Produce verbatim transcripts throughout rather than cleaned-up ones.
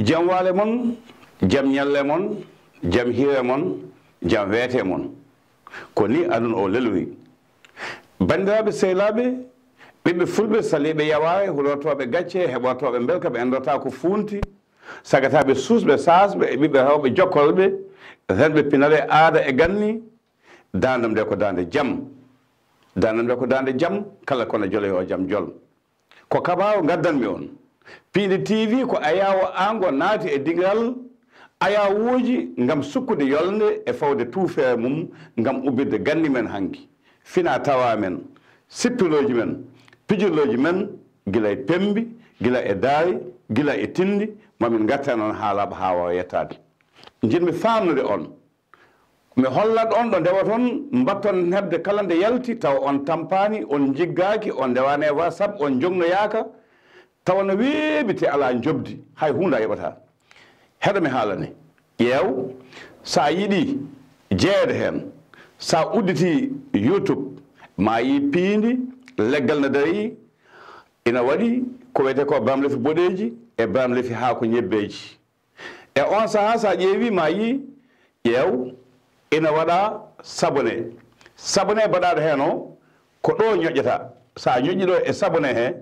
Jam waale mon, jam ñalle mon, jam hiire mon, jam weete mon. Ko ni aduna o lelori. Banndiraaɓe sehilaaɓe, ɓiɓɓe fulɓe saliiɓe yawaare, hulortooɓe gacce, heɓortooɓe mbelka, ɓe enndortaa ko fuunti, sagataaɓe suusɓe, saasɓe e ɓiɓɓe rewɓe jokkolɓe, renɓe pinal e aada e ganni, daandam nde ko daande jam. Daandam nde ko daande jam, kala kono jolo yo jam jol. Ko kabaaru ngaddanmi on. Piindi T V ko ayaawo aango naati e digiral ayaawuuji ngam sukkude yolnde e fawde tuufeere mum ngam ubbirde ganni men hanki, fina tawa men, sippilooji men, pijirlooji men, gila e pemmbi, gila e daari, gila e tinndi, mamin ngartan on haa laaɓa haa waawa yettaade. Njiɗmi faamnude on, mi hollat on ɗo ndewaton, mbatton heɓde kala nde yalti, tawa on tampaani, on njiggaaki, on ndewaani e WhatsApp, on njognoyaaka, tawa no weeɓi te alaa njoɓdi, hay huunde a yoɓataa. Heɗo mi haalane, ƴeew, so a yiɗi jeyeede heen, so a udditii YouTube, ma yii piindi, leggal no darii, ina waɗi ko wiyetee ko baamlefi boɗeeji e baamlefi haako ñebbeeji. E on sahaa, so a ƴeewi, ma yii, ƴeew, ina waɗa sabone. Sabone baɗaaɗo heen o, ko ɗo ñoƴƴata. So a ñoƴƴi ɗo e sabone he,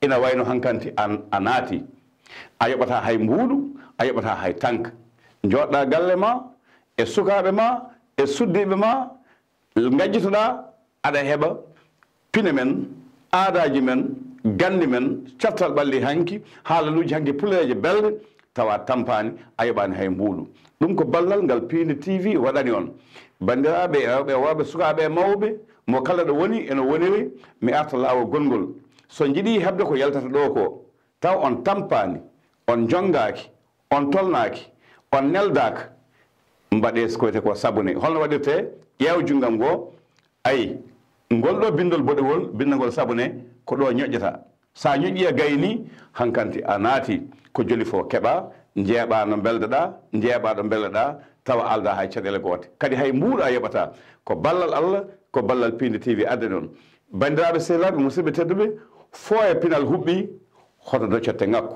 ina wayno hankanti an a naati. A yoɓata hay mbuuɗu, a yoɓata hay tanka. Njooɗɗa galle ma, e sukaaɓe ma, e suddiiɓe ma, ngajjitoɗa, aɗa heɓa pine men, aadaaji men, ganni men, coftal ɓalli hanki, haalaluuji hanki puleeje belɗe, tawa tampaani, a yoɓaani hay mbuuɗu. Ɗum ko ballal ngal Piindi T V waɗani on. Banndiraaɓe e rewɓe e worɓe, sukaaɓe e mawɓe, mo kala ɗo woni, eno woniri, mi arta laawol gonngol. So njiɗi heɓde ko yaltata ɗo ko, taw on tampaani, on njonngaaki, on tolnaaki, on neldaaka, mbaɗee ko wiyetee ko sabone. Holno waɗirtee? Ƴeew junngam ngoo, ayi, ngol ɗo binndol boɗewol, binndagol sabone, ko ɗo ñoƴƴata. So a ñoƴƴi a gayni, hankanti a naati. Ko joli fof keɓa, njeeɓa no mbelɗa-ɗaa, njeeɓa ɗo mbelɗa-ɗaa, tawa aldaa hay caɗeele goote. Kadi hay mbuuɗu a yoɓataa. Ko ballal Allah, ko ballal Piindi T V addani on. Banndiraaɓe sehilaaɓe, musidɓe tedduɓe, fooye pinal huɓɓi, hoto doccette ŋakku.